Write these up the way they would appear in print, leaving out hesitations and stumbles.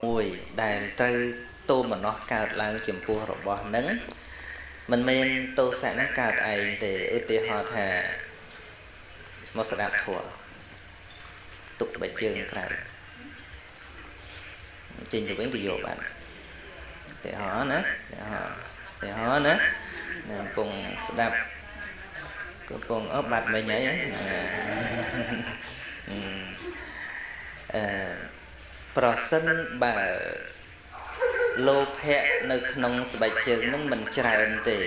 មួយដែលត្រូវទោមនស្សកើតឡើងចំពោះរបស់នឹងមិនមែនទោសៈនឹងកើតឯងទេឧទាហរណ៍ថាមកស្ដាប់ធម៌ទុកស្បែកជើងក្រៅចេញទៅវិញទៅយកបានឧទាហរណ៍ណាឧទាហរណ៍ណាកំពុងស្ដាប់កំពុងអបាត់មិញហើយអឺប្រសិនបើលោភៈនៅក្នុងស្បែកជើងនឹងមិនច្រើនទេ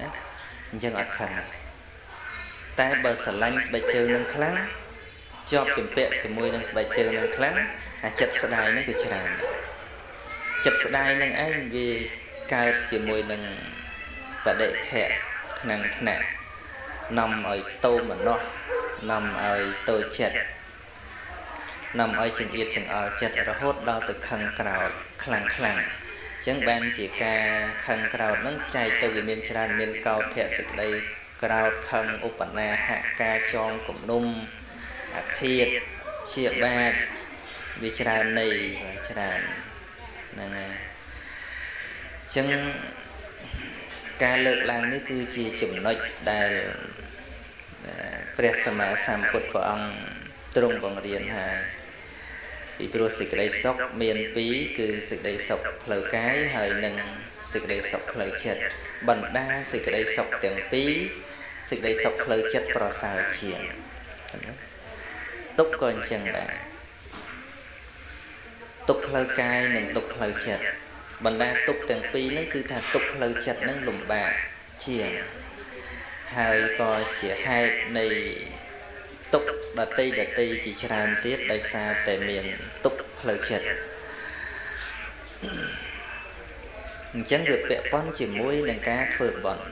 ណាអញ្ចឹងអត់ខឹងតែបើស្រឡាញ់ស្បែកជើងនឹងខ្លាំងជាប់ជំពាក់ជាមួយនឹងស្បែកជើងនឹងខ្លាំងអាចិត្តស្ដាយនឹងវាច្រើនចិត្តស្ដាយនឹងឯងវាកើតជាមួយនឹងបដិខៈថ្នាំងថ្នាក់នាំឲ្យតោមនោះនាំឲ្យតូចចិត្តនាំឲ្យចង្អៀតចង្អល់ចិត្តរហូតដល់ទៅខឹងក្រោធខ្លាំងខ្លាំងអញ្ចឹងបានជាការខឹងក្រោធនឹងចែកទៅវាមានច្រើនមានកោធៈសេចក្តីក្រោធខឹងឧបនាហៈការចងគំនុំអាឃាតជាបាបវាច្រើនន័យច្រើនហ្នឹងហើយអញ្ចឹងការលើកឡើងនេះគឺជាចំណុចដែលព្រះសម្មាសម្ពុទ្ធព្រះអង្គទ្រង់បង្រៀនថាពីព្រោះសេចក្តីសុខមានពីរគឺសេចក្តីសុខផ្លូវកាយហើយនិងសេចក្តីសុខផ្លូវចិត្តបណ្ដាសេចក្តីសុខទាំងពីរសេចក្តីសុខផ្លូវចិត្តប្រសើរជាងទុក្ខក៏អញ្ចឹងដែរទុក្ខផ្លូវកាយនិងទុក្ខផ្លូវចិត្តបណ្ដាទុក្ខទាំងពីរហ្នឹងគឺថាទុក្ខផ្លូវចិត្តហ្នឹងលំបាកជាងហើយក៏ជាហេតុនៃទុក្ខដតីជាច្រើនទៀតដោយសារតែមានទុក្ខផ្លូវចិត្តអញ្ចឹងវាពាក់ព័ន្ធជាមួយនឹងការធ្វើបុណ្យ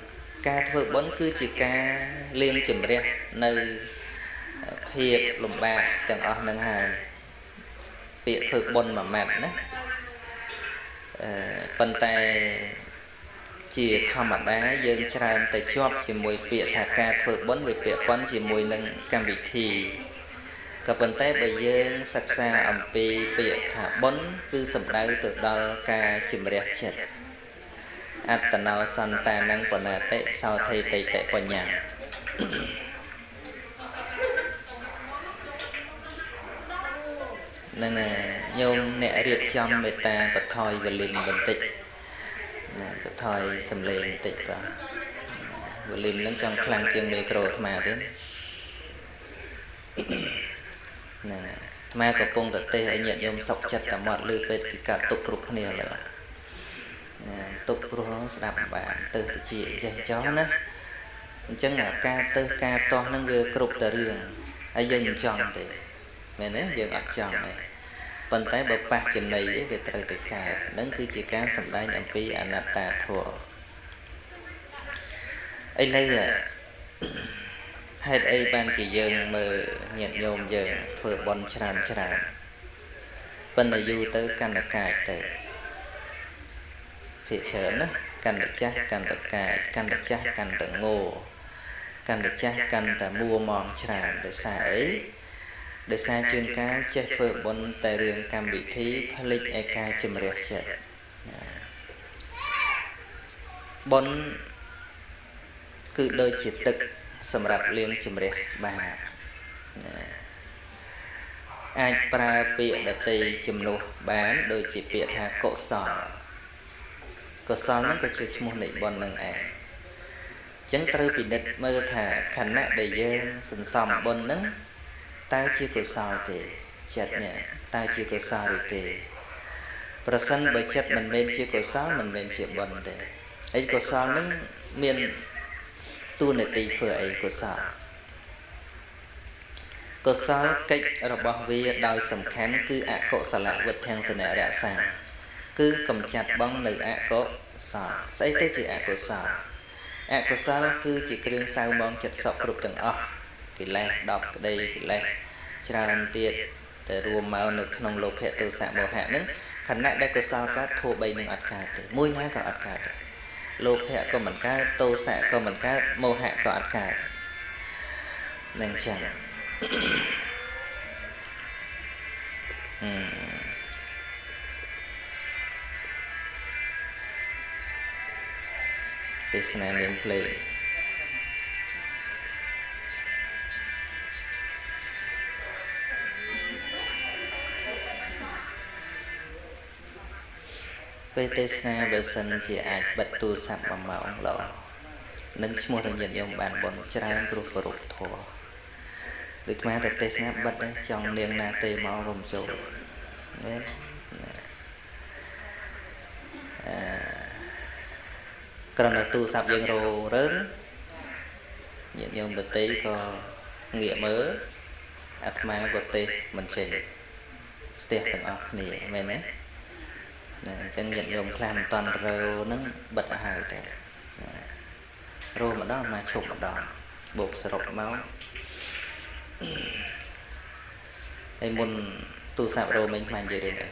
ការធ្វើបុណ្យគឺជាការលាងជម្រះនៅភាពលំបាកទាំងអស់ហ្នឹងហើយពាក្យធ្វើបុណ្យមួយម៉ាត់ណាប៉ុន្តែជាធម្មតាយើងច្រើនតែជាប់ជាមួយពាក្យថាការធ្វើបុណ្យវាពាក់ព័ន្ធជាមួយនឹងកម្មវិធីក៏ប៉ុន្តែបើយើងសិក្សាអំពីពាក្យថាបុណ្យគឺសំដៅទៅដល់ការជម្រះចិត្តអត្តនោសន្តានំបណាតិសោធិតិតិបញ្ញានឹងញោមអ្នករៀបចំមេត្តាបថយវលិមបន្តិចណាបថយសំឡេងបន្តិចបាទវលិមនឹងចង់ខ្លាំងជាងមីក្រូអាត្មាទេហ្នឹងអាត្មាកំពុងតែទេសឲ្យញាតិញោមសុខចិត្តតែមាត់ឮពេទ្យគេកាត់ទុកគ្រប់គ្នាឡើយណាទុកព្រោះស្ដាប់បានទៅតិចចេះចោះណាអញ្ចឹងការទៅការតោះនឹងវាគ្រប់តែរឿងហើយយើងមិនចង់ទេមែនទេយើងអត់ចង់ទេប៉ុន្តែបើប៉ះចំណីវាត្រូវតែកើតនឹងគឺជាការសម្ដែងអំពីអនត្តាធម៌ឥឡូវហេតុអីបានជាយើងមើលញាតិញោមយើងធ្វើបុណ្យច្រើនច្រើនប៉ុន្តែយូរទៅកាន់តែកាចទៅភាគច្រើនណាកាន់តែចាស់កាន់តែកាចកាន់តែចាស់កាន់តែងោកាន់តែចាស់កាន់តែមួមងច្រើនដោយសារអីដោយសារជួនកាលចេះធ្វើបុណ្យតែរឿងកម្មវិធីផលិតឯការជំរះចិត្តបុណ្យគឺដូចជាទឹកសម្រាប់លាងជំរះបាបអាចប្រើពាក្យដទៃជំនួសបានដូចជាពាក្យថាកុសលកុសលហ្នឹងក៏ជាឈ្មោះនៃបុណ្យនឹងឯងអញ្ចឹងត្រូវពិនិត្យមើលថាខណៈដែលយើងសន្សំបុណ្យហ្នឹងតើជាកុសលទេចិត្តនេះតើជាកុសលឬទេប្រសិនបើចិត្តមិនមែនជាកុសលមិនមែនជាបុណ្យទេហើយកុសលហ្នឹងមានតួនាទីធ្វើអីកុសលកុសលកិច្ចរបស់វាដោយសំខាន់គឺអកុសលវិទ្យាសនៈរក្សាគឺកំចាត់បងនៅអកុសលស្អីទៅជាអកុសលអកុសលគឺជាគ្រឿងសៅមងចិត្តសក់គ្រប់ទាំងអស់កិលេស10ក្តីកិលេសច្រើនទៀតតែរួមមកនៅក្នុងលោភៈទោសៈមោហៈហ្នឹងខណៈដែលកុសលកើតធัว3នឹងអត់កើតទេមួយណាក៏អត់កើតទេលោភៈក៏មិនកើតទោសៈក៏មិនកើតមោហៈក៏អត់កើតនឹងចឹង ទេសនាមានភ្លេងពេលទេសនាបើសិនជាអាចបិទទូរស័ព្ទ1ម៉ោងល្អនឹងឈ្មោះរញាតិញោមបានបុណ្យច្រើនព្រោះគោរពធម៌ដូចអាតែទេសនាបិទចង់នាងណាទេមកក៏មិនចូលណាគ្រាន់តែទូរស័ព្ទយើងររើងញាតិញោមដទៃក៏ងាកមើលអាត្មាក៏ទេសមិនចេញស្ទះទាំងអស់គ្នាមែនទេណាអញ្ចឹងញាតិញោមខ្លះមិនតាន់រើហ្នឹងបិទឲ្យហើយតែរម្ដងមកឈប់ម្ដងបូកសរុបមកហើយមុនទូរស័ព្ទរមិញខ្លាញ់និយាយរឿងអី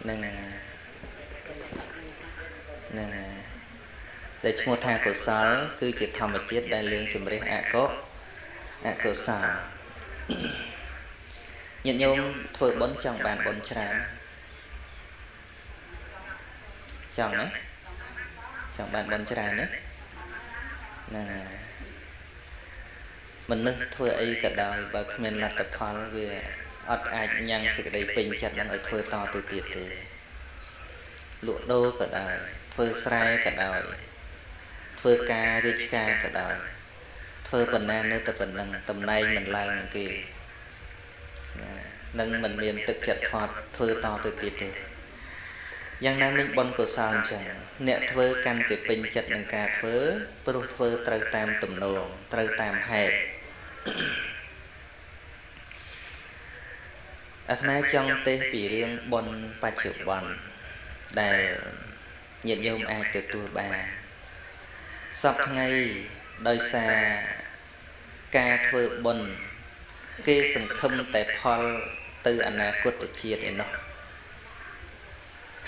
ហ្នឹងហ្នឹងដែលឈ្មោះថាកុសលគឺជាធម្មជាតិដែលលាងជម្រះអកុសលញាតិញោមធ្វើបុណ្យចង់បានបុណ្យច្រើនចង់ណាចង់បានបុណ្យច្រើនណាណាមនុស្សធ្វើអីក៏ដោយបើគ្មានលទ្ធផលវាអត់អាចញ៉ាំងសេចក្តីពេញចិត្តនឹងឲ្យធ្វើតទៅទៀតទេលក់ដូរក៏ដោយធ្វើស្រែក៏ដោយធ្វើការរាជការក៏ដោយធ្វើប៉ុណ្ណានៅតែប៉ុណ្ណឹងតំណែងមិនឡើងនឹងគេនឹងមិនមានទឹកចិត្តថត់ធ្វើតទៅទៀតទេយ៉ាងណាមិញបុណ្យកុសលអញ្ចឹងអ្នកធ្វើកាន់តែពេញចិត្តនឹងការធ្វើព្រោះធ្វើត្រូវតាមទំនងត្រូវតាមហេតុអាត្មាចង់ទេសពីរឿងបុណ្យបច្ចុប្បន្នដែលញាតិញោមអាចទទួលបានសព្វថ្ងៃដោយសារការធ្វើបុណ្យគេសង្ឃឹមតែផលទៅអនាគតជាតិឯណោះ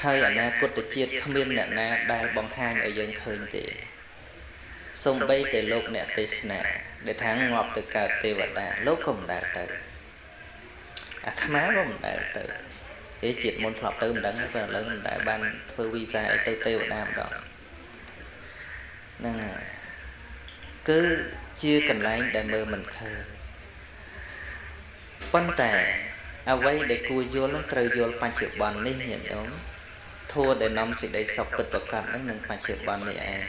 ហើយអនាគតជាតិគ្មានអ្នកណាដែលបង្ហាញឲ្យយើងឃើញទេសូម្បីតែលោកអ្នកទេសនាដែលថាងាប់ទៅកើតទេវតាលោកក៏មិនដែលទៅអាត្មាក៏មិនដែលទៅគេជាតិមុនធ្លាប់ទៅមិនដឹងទេឥឡូវមិនដែលបានធ្វើវីសាអីទៅទេវតាម្ដងហ្នឹងហើយគឺជាកន្លែងដែលមើលមិនឃើញប៉ុន្តែអ្វីដែលគួរយល់ត្រូវយល់បច្ចុប្បន្ននេះញាតិញោមធម៌ដែលនាំសេចក្តីសុខពិតប្រាកដហ្នឹងនឹងបច្ចុប្បន្ននេះឯង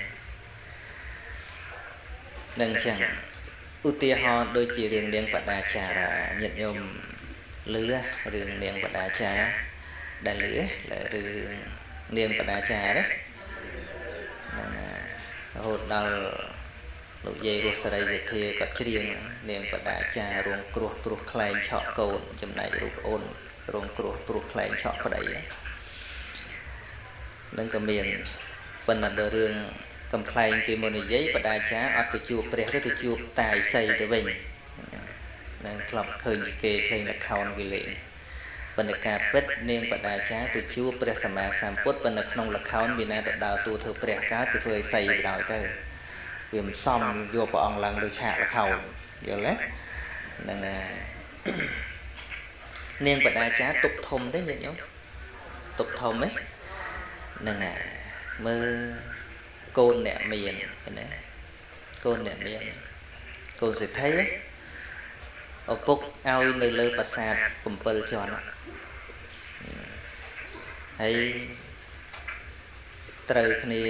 នឹងចឹងឧទាហរណ៍ដូចជារឿងនាងបដាចារាញាតិញោមលឺរឿងនាងបដាចាដែលលឺរឿងនាងបដាចាណាហ្នឹងរហូតដល់លោកយាយរស់សេរីសទ្ធាក៏ច្រៀងនាងបដាចារងគ្រោះព្រោះខ្លែងឆក់កូនចំណែករូបអូនរងគ្រោះព្រោះខ្លែងឆក់ប្តីនឹងក៏មានប៉ុន្តែបើរឿងកំប្លែងគេមកនិយាយបដាចាអត់ទៅជួបព្រះទេទៅជួបតាឥសីទៅវិញនឹងធ្លាប់ឃើញគេឃើញល្ខោនគេលេងប៉ុន្តែការពិតនាងបដាចាទៅជួបព្រះសម្មាសម្ពុទ្ធប៉ុន្តែក្នុងល្ខោនវាណាទៅដើរតួធ្វើព្រះកើតទៅធ្វើឥសីបណ្ដោយទៅវាមិនសមយកព្រះអង្គឡើងលើឆាកល្ខោនយល់ទេហ្នឹងហើយនាងបដាចាទុកធំទេញាតិញោមទុកធំទេហ្នឹងហើយមើលកូនអ្នកមានណាកូនអ្នកមានកូនសេដ្ឋីឪពុកឲ្យនៅលើប្រាសាទ7ជាន់ហើយត្រូវគ្នា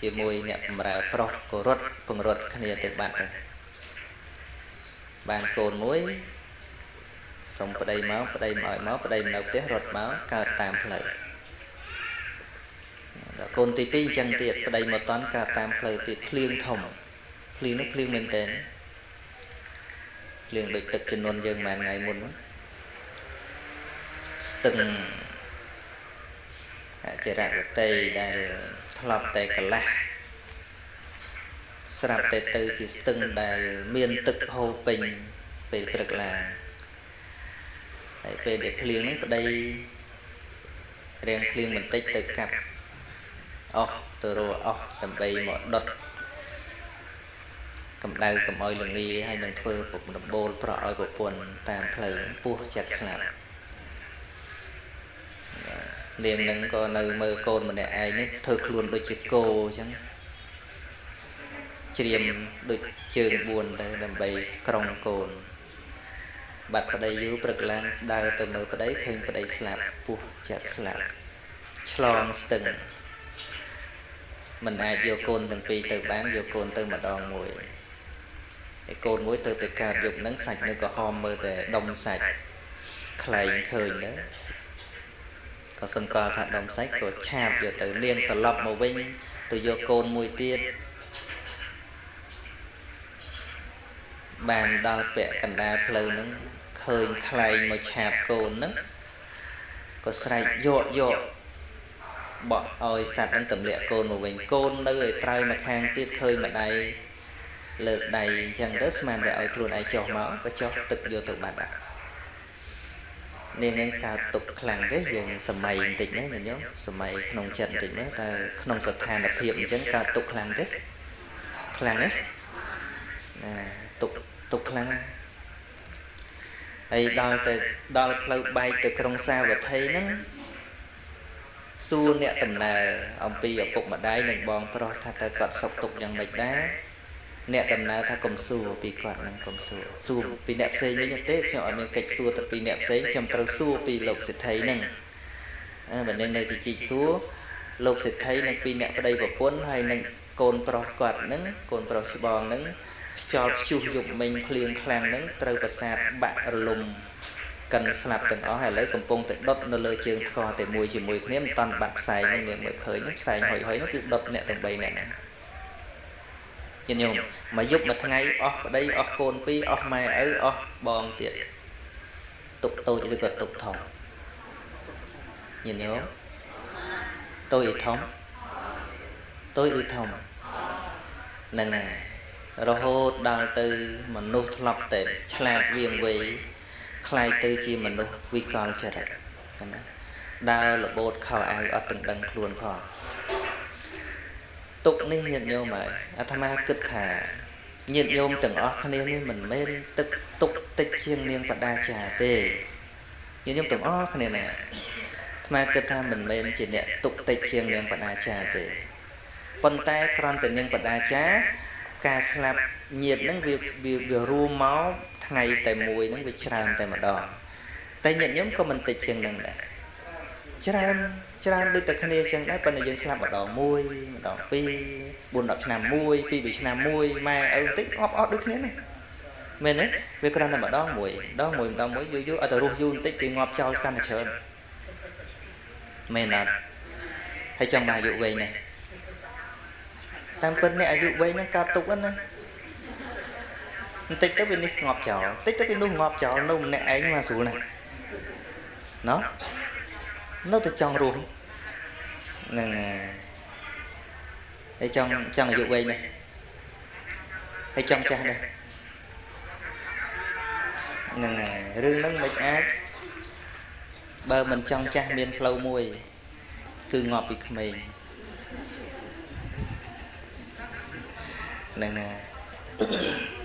ជាមួយអ្នកបម្រើប្រុសក៏រត់ពង្រត់គ្នាទៅបាត់ទៅបានកូនមួយសុំប្តីមកប្តីមកឲ្យមកប្តីនៅផ្ទះរត់មកកើតតាមផ្លូវដល់កូនទី2អញ្ចឹងទៀតប្តីមកតន់កើតតាមផ្លូវទៀតភ្លៀងធំភ្លៀងនោះភ្លៀងមែនតើភ្លៀងដូចទឹកជំនន់យើងមួយថ្ងៃមុនស្ទឹងអចិរវតីដែលធ្លាប់តែកន្លះស្រាប់តែទៅជាស្ទឹងដែលមានទឹកហូរពេញពេលព្រឹកឡើងហើយពេលដែលភ្លៀងហ្នឹងប្តីរាំងភ្លៀងបន្តិចទៅកាប់អស់ទៅរកអស់ដើម្បីមកដុតកម្ដៅកុំឲ្យលងាហើយនឹងធ្វើដំបូលប្រក់ឲ្យប្រពន្ធតាមផ្លូវពោះចិត្តស្លាប់ នាងនឹងក៏នៅមើលកូនម្នាក់ឯងនេះធ្វើខ្លួនដូចជាគោអញ្ចឹងជ្រាមដូចជើង4ទៅដើម្បីក្រុងកូនបាត់ប្តីយូរព្រឹកឡើងដើរទៅមើលប្តីឃើញប្តីស្លាប់ពោះចាប់ស្លាប់ឆ្លងស្ទឹងមិនអាចយកកូនទាំងពីរទៅបានយកកូនទៅម្ដងមួយហើយកូនមួយទៅតែកើតយប់ហ្នឹងសាច់នៅក្រហមមើលតែដុំសាច់ខ្លែងឃើញទៅក៏សម្គាល់ថាដុំសាច់ក៏ឆាបយកទៅនាងត្រឡប់មកវិញទៅយកកូនមួយទៀតបានដល់ពាក់កណ្ដាលផ្លូវហ្នឹងឃើញខ្លែងមកឆាបកូនហ្នឹងក៏ស្រែកយកយកបក់ឲ្យសត្វហ្នឹងទម្លាក់កូនមកវិញកូននៅឲ្យត្រើយមកខាងទៀតឃើញម្ដាយលើកដៃអញ្ចឹងទៅស្មានតែឲ្យខ្លួនឯងចុះមកក៏ចុះទឹកយកទៅបាត់ដែរនាងនឹងកើតទុកខ្លាំងទេយើងសម័យបន្តិចណាញាតិញោមសម័យក្នុងចិត្តបន្តិចណាតើក្នុងស្ថានភាពអញ្ចឹងកើតទុកខ្លាំងទេខ្លាំងទេណាទុកខ្លាំងហើយដល់ទៅដល់ផ្លូវបែកទៅក្រុងសាវត្ថីហ្នឹងសួរអ្នកដំណើរអំពីឪពុកម្ដាយនិងបងប្រុសថាតើគាត់សុខទុក្ខយ៉ាងម៉េចដែរអ្នកដំណើរថាកុំសួរពីគាត់នឹងកុំសួរសួរពីអ្នកផ្សេងវិញទេខ្ញុំអត់មានកិច្ចសួរទៅពីអ្នកផ្សេងខ្ញុំត្រូវសួរពីលោកសេដ្ឋីហ្នឹងបើនាងនៅជីជីសួរលោកសេដ្ឋីនឹងពីអ្នកប្តីប្រពន្ធហើយនឹងកូនប្រុសគាត់ហ្នឹងកូនប្រុសច្បងហ្នឹងខ្យល់ព្យុះយប់មិញភ្លៀងខ្លាំងហ្នឹងត្រូវប្រាសាទបាក់រលំកិនស្លាប់ទាំងអស់ហើយឥឡូវកំពុងតែដុតនៅលើជើងថ្កតែមួយជាមួយគ្នាមិនតាន់បាក់ផ្សែងហ្នឹងនាងមើលឃើញហ្នឹងផ្សែងហុយហុយហ្នឹងគឺដុតអ្នកទាំង3នាក់ហ្នឹងញាតិញោមមួយយប់មួយថ្ងៃអស់ប្តីអស់កូនពីរអស់ម៉ែឪអស់បងទៀតទុកតូចឬក៏ទុកធំញាតិញោមតូចឬធំតូចឬធំហ្នឹងហើយរហូតដល់ទៅមនុស្សធ្លាប់តែឆ្លាតវៀងវៃក្លាយទៅជាមនុស្សវិកលចរិតណាដើររបូតខោអាវអត់ទាំងដឹងខ្លួនផងទុកនេះញាតិញោមហើយអាត្មាគិតថាញាតិញោមទាំងអស់គ្នានេះមិនមែនទឹកទុកតិចជាងនាងបដាចាទេញាតិញោមទាំងអស់គ្នាណាអាត្មាគិតថាមិនមែនជាអ្នកទុកតិចជាងនាងបដាចាទេប៉ុន្តែគ្រាន់តែនាងបដាចាការស្លាប់ញាតិហ្នឹងវារួមមកថ្ងៃតែមួយហ្នឹងវាច្រើនតែម្ដងតែញាតិញោមក៏មិនតិចជាងនឹងដែរច្រើនច្រើនដូចតែគ្នាចឹងដែរប៉ុន្តែយើងស្លាប់ម្ដងមួយម្ដងពីរ4 10ឆ្នាំមួយ2 3ឆ្នាំមួយម៉ែឪបន្តិចអបអត់ដូចគ្នាណាមែនទេវាគ្រាន់តែម្ដងមួយម្ដងមួយម្ដងមួយយូរយូរអត់ទៅរស់យូរបន្តិចគេងាប់ចោលកាន់តែច្រើនមែនអត់ហើយចង់បានអាយុវែងណាស់តាមពិតអ្នកអាយុវែងហ្នឹងកើតទុកហ្នឹងណាបន្តិចទៅវានេះងាប់ចោលបន្តិចទៅវានោះងាប់ចោលនៅម្នាក់ឯងមកស្រួលណាស់ណោះនៅតែចង់រស់ហ្នឹងហើយចង់អាយុវែងណាស់ហើយចង់ចាស់ដែរហ្នឹងហើយរឿងហ្នឹងមិនអាចបើមិនចង់ចាស់មានផ្លូវមួយគឺងាប់ពីក្មេងហ្នឹងហើយ